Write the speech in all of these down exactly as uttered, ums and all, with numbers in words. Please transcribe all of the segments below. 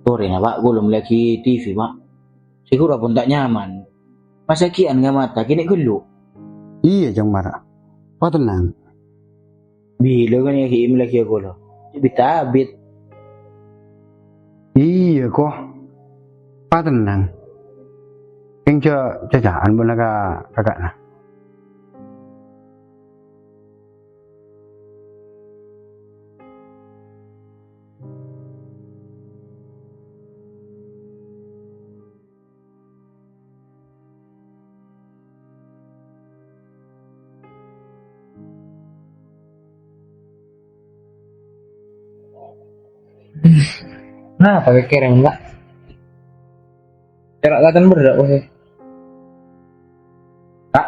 Torèna, Pa', ghulâ mellèaghi T V, Pa'. Sè ghuru pon ta' nyaman. Masa ghi'ân ngamata, kènè' ghâllu. Iyâ, Cong Mara. Patennang. Bilâ kan ya ghi' mellèaghi ghulâ. Bit-abit. Iyâ, ko. Patennang. Kèng jhâ' caca'an bâ'na ka kaka'na. Napa kèkkèrè, Kak? Cèra' katon berrâ', wah. Kak.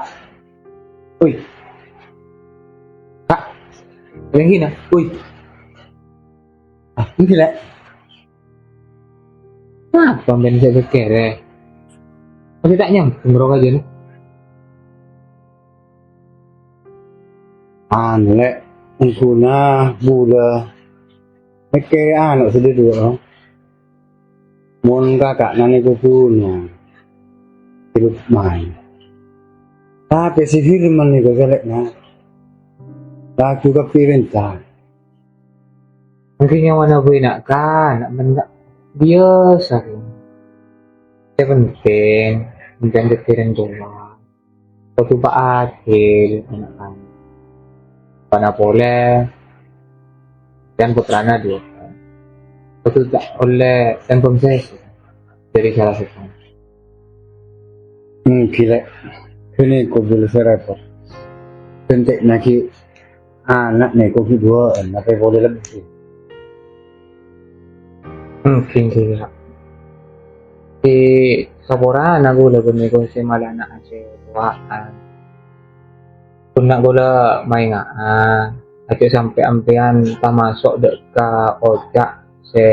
Woi. Kak. Lèngghi, nah. Woi. Ah, èngghi, Lè'. Napa sampèyan sè kèkkèrè? Masih ta' nyambung, bro, kajâna? Anu, Lè', ongghu bulâ mèkkèrè anu sè duwâ'. Mon kaka'na nèko ghunong, hidup maèn. Tapè si Firman nèko cellè'na, lagu kabbhi èpènta. Mungkin nyamana bhâi na'-kana' bân ta' biyasa, kèng. Sè penting, sampèyan dhâddhi rèng towa. Kodhu pa-, adil, ana'-kana'. Bân polè, sampèyan pottrana duwâ'. Kodhu ta' ollè tembhâng sèsè dhâri sala sèttong. Hmm, ghilâ. Ghânèko bulâ sè rèpot. Ghânèko ghi' ana' nèko ghi' duwâ'ân, tapè polè lebbi. Hmm, ghânèko, Kak. È saporana ghulâ ghânèko sè mala ana' sè towa'an. Ghun na' ghulâ maènga'a, ajjhâ' sampè' sampèyan tamaso' dâ' ka oca' sè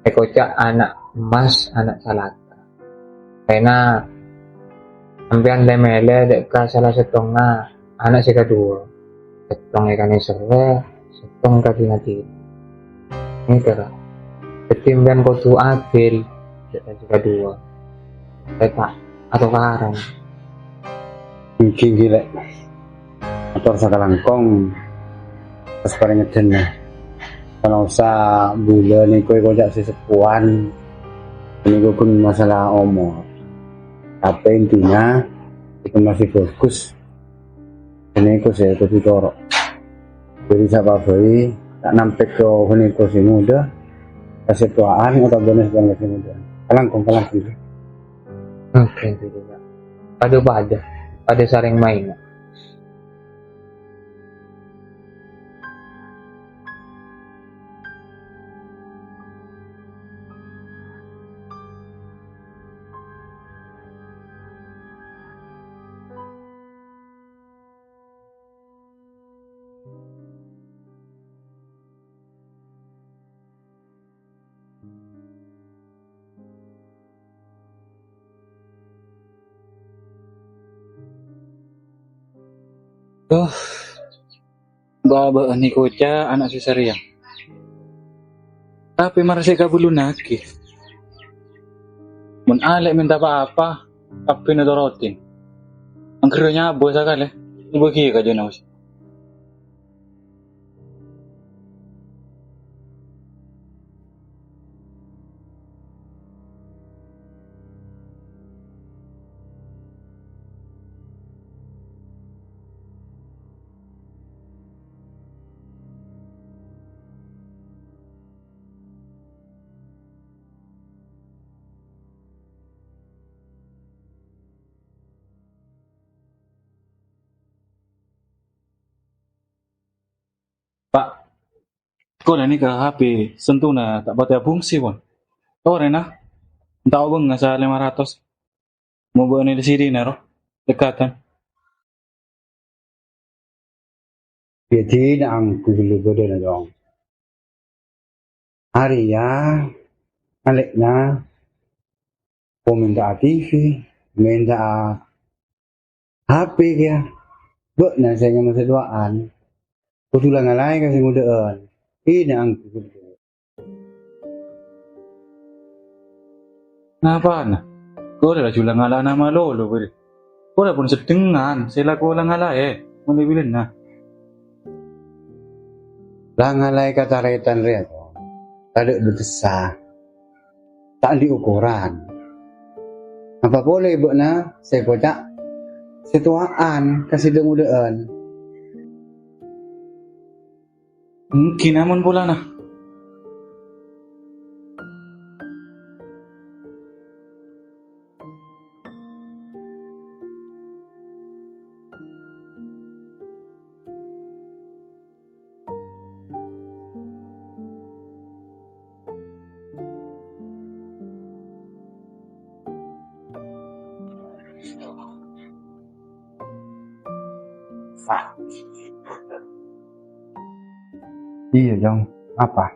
èkoca' ana' emmas, ana' salaka. Kèng sampèyan lè-mèlè dâ' ka sala sèttongnga ana' sè kaduwâ. Sèttong èkanèserrè, sèttong èkadinadina. Nèka, Kak. Dhâddhi sampèyan kodhu adil dâ' ka sè kaduwâ. Sè ta' atokaran. Èngghi, èngghi, Lè'. Mator sakalangkong. Pas parèngedhânna. Kan osa bulâ nèko èkoca' sè seppowan. Nèko ghun masalah omor. Tapè intina, nèko masih bagus. Nèko sè kodhu toro'. Dhâri sapa bhâi, ta' nampèk ka nèko sè ngodâ. Ka sè towa'an, otabâna sè ngodâ. Kalangkong, kalangkong. Oke, oke, oke. Padâ-padâ. Padâ sareng maèn. Duh, bâ-, bâ'na nèko ca' ana' sè sarèya. Tapè mara sè èkabulunaghi. Mon alè' mènta pa-apa, kabbhina torotin. Angghâr nyabâ sakalè, èbâghi ka jhâ' naos. Pa', kaulâ nèka H P sentona ta' patè abhungsi, pon. Torèna, enta' obâng sa lèma ratos. Mobâna di sini, nèro. Dekatan. Jadi, nang gulubâdâna, Cong. Arèya, alè'na, ko mènta'a T V, mènta'a H P kèya. Bâ'na sè nyama sè towa'an. Kodhu la ngalaè ka sè ngodâ'ân. Ina angghuy. Napana? Kaulâ laju la-ngala'ana malolo, bârâ. Kaulâ pon seddengngan sè la-, kaulâ ngalaè, molaè bilâna. La-ngalaè katarètan rèya, Cong, tadâ' duttessa. Ta' andi' okoran. Apa polè bâ'na sè èkoca' sè towa'an ka sè dâ'-ngodâ'ân? Èngghi, namong polana. Iyâ, Cong. Apa?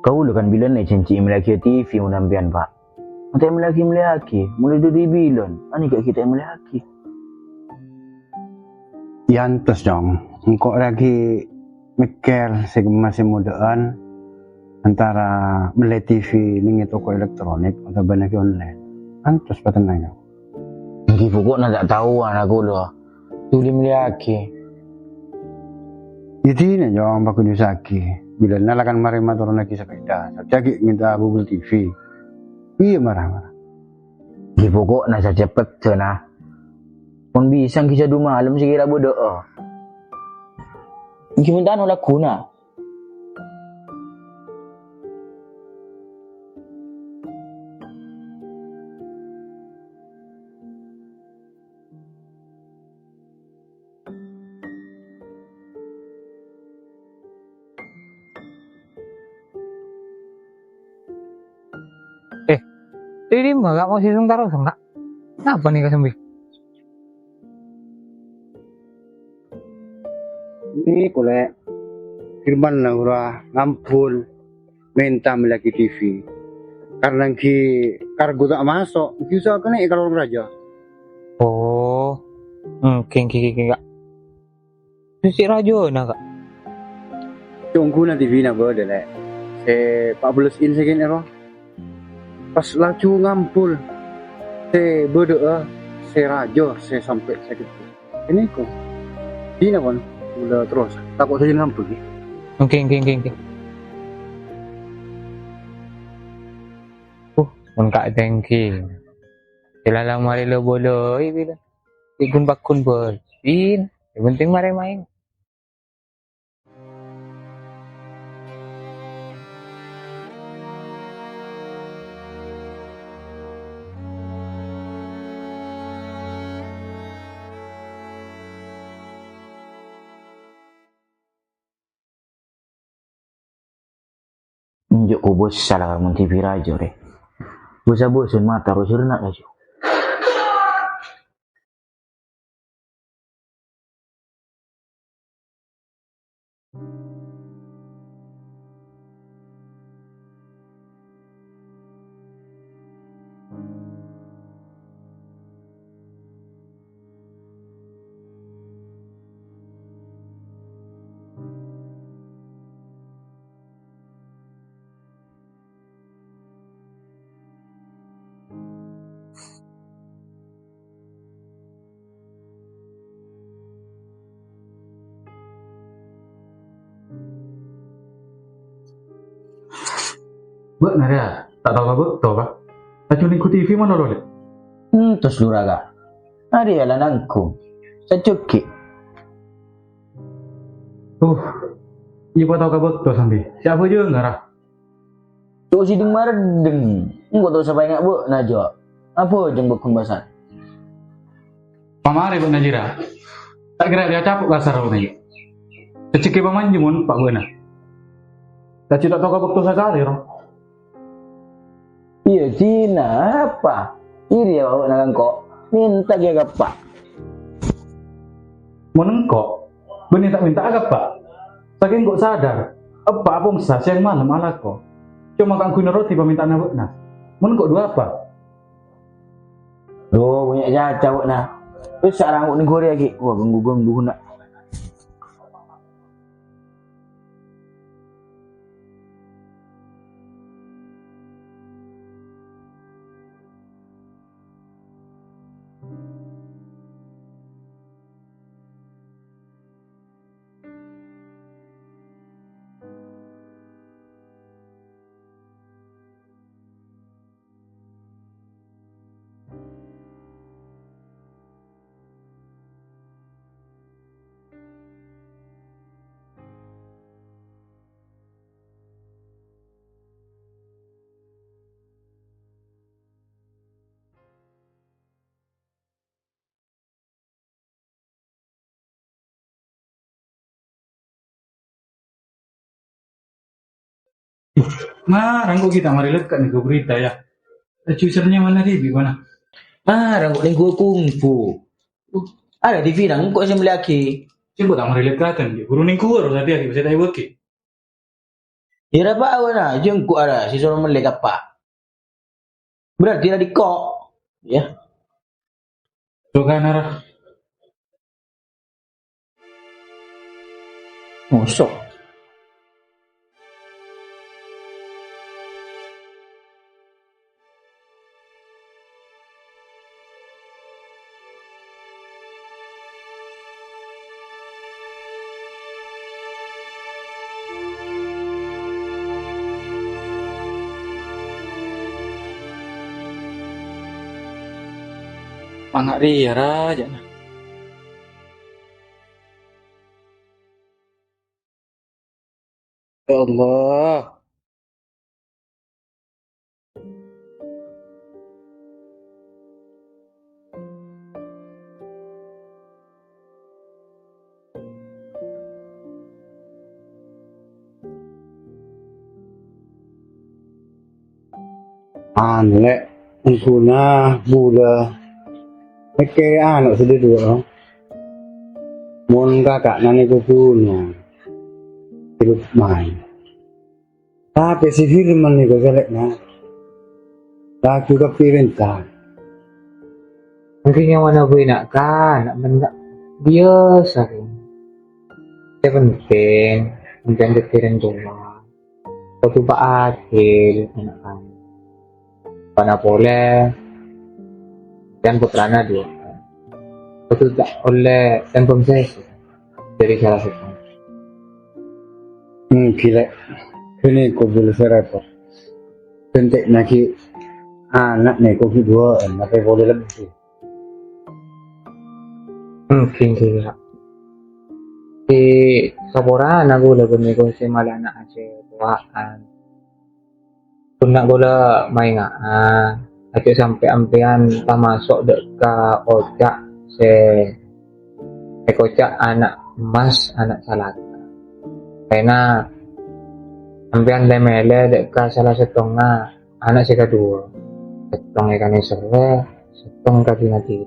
Kaulâ kan bilân èjhânjhi èmellèyaghi T V mon sampèyan, Pa'. Mon ta' èmellèyaghi, mellèyaghi. Molaè dâri bilân, anèka ghi' ta' èmellèyaghi. Yâ, antos, Cong. Engko' rèya ghi' mèkkèr sè kemma sè modâ'ân antara mellè T V neng è toko elektronik otabâna ghi' online. Antos patennang, Cong. Èngghi, poko'na ta' taowa, ana' kaulâ. Dhuli mellèyaghi. Yâ, dinah, Cong, paghunusaghi. Bilâna la kan marè matoronnaghi sapèda, sabbhâ ghi' mènta Google T V. Iyâ, mara, mara. Èngghi, poko'na saceppetta, nah. Mon bisa èngghi sadu malem sè kèra bâdâ'â. Èngghi, mon ta' nolak ghuna. Eh, ini mah gak mau sisung terus, Kak. Kenapa nih, Kak Sembi? Ini kulè Firman la ora ngampol mènta mellèyaghi T V. Karena èngghi kargo ta' maso', èngghi usaha kènè' ka lorong rajâ. Oh, hmm, èngghi, èngghi, èngghi, Kak. Sè rajâna, Kak. Cong, ghuna T V-na bâdâ, Lè'. Sè pa' bellâs inch sè kènè' ro. Pas laju ngampol. Sè bâdâ'â, sè rajâ, sè sampè' sè ghâddhi. Kènè' ko. Dinah, pon. Kaulâ terros. Tako' sajân ngampol, ghi. Èngghi, èngghi, èngghi, èngghi. Uh, mon Kak Tengki. Sè la-la marè lo-bâlâi bilân. Sè ghun-paghun bâlâi. Sè penting marè maèn. Enjâ' kobâsa la mon T V rajâ rè. Bâsa-bâsa mata ro sirna laju. Bâ'na rèya ta' tao ka bâkto, Ka'? Laju nèngghu T V malolo, Lè'. Entos, Lurah, Ka'. Arèya la nangghung. Sajjheggi'. Uh, iyâ pa' tao ka bâkto, Sambi. Sè abhâjângnga, Ra. Cok siding mareddeng, engko' ta' osa paènga' bâ'na, Jo. Abhâjâng bâkto bâsan. Pamarè bâ'na jârèya. Ta' kèra rèya capo' kasar bâ'na, Jo. Rejhekkè pamanjâ mon pa' bâ'na. Laju ta' tao ka bâkto sakalè, ro. Iyâ, dinah, apa? Iri yâ bâ'na ka engko'. Mènta kèya ka Eppa'. Mon engko', bânnè ta' mènta'a ka Eppa'. Sakèng engko' sadar, Eppa' apongsa sèyang malem alako. Coma kaangghuy nerrodi pamènta'anna bâ'na. Mon engko' duwâ apa? Duh, bânnya' caca bâ'na. Wis, sara engko' nèngghu rèya ghi'. Wah, ganggu-ganggu na. Marang kok kita mari lekka' nèko berita, ya. Laju sernya mana di, di mana? Marang kok nèko kumbu. Ada di Firang kok sè mellèyaghi. Sengko' ta' mari lekka' kan, di guru nèko harus hati-hati, bisa tahu lagi. Ya, ra apa, na, jengku ara, si soro mellè kappa. Berarti ra dikko'. Ya. Tuh kan, Ara. Mosok. Manga' rèya, ra, jâ'na. Ya Allah. Anu, Lè', ongguna bulâ. Mèkkè anu sè duwâ'. Mon kaka'na nèko ghuna. Hidup main. Tapè sè firman nèko sè lè', na. Lagu kapirinta. Mungkin yang mana boleh nak kan, nak men-, nak biasa kan. Yang penting, penting pikirin doang. Kodhu pa' adil, anak kan. Pana polè, dan putrana dua. Kodhu ta' ollè tembang sesi. Jadi salah satu. Hmm, gila. Ini kok boleh saya repot. Bentek lagi anak nih, kok dua, tapi boleh lebih. Hmm, gini, gini, Kak. Di saporana ghulâ bânnè konsè malah ana' ajâ tuwa'an. Ghun na' ghulâ maènga'a, ajâ sampè' ampèyan tamaso' dâ' ka oca' sè èkoca' ana' emmas, ana' salaka. Karena ampèyan lè-mèlè dâ' ka sala sèttongnga ana' sè kaduwâ. Sèttong èkanèserrè, sèttong kadhi-ngadhi.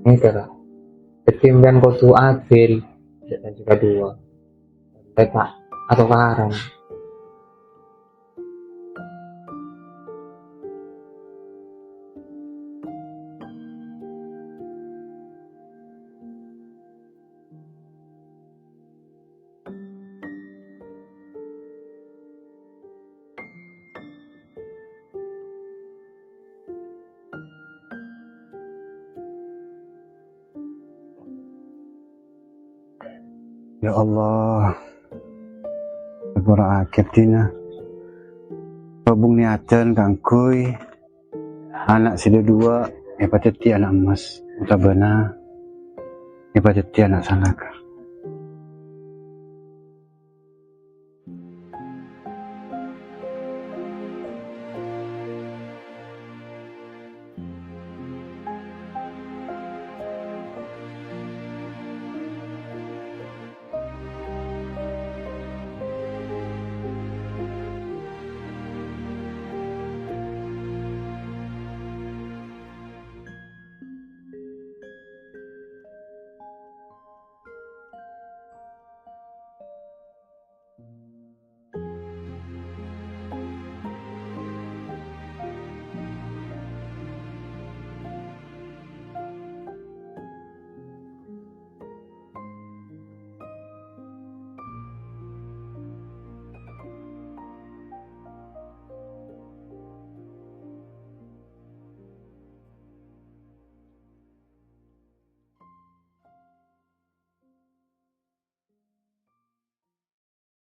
Nèka, Kak. Dhâddhi, sampèyan kodhu adil, jhâ' sè kaduwâ. Sampè' ta' atokaran. Ya Allah, sapora'aghi abdhina. Pabung niatan kaangghuy ana' sè duwâ' èpadhâddhi ana' emmas, otabâna èpadhâddhi ana' salaka.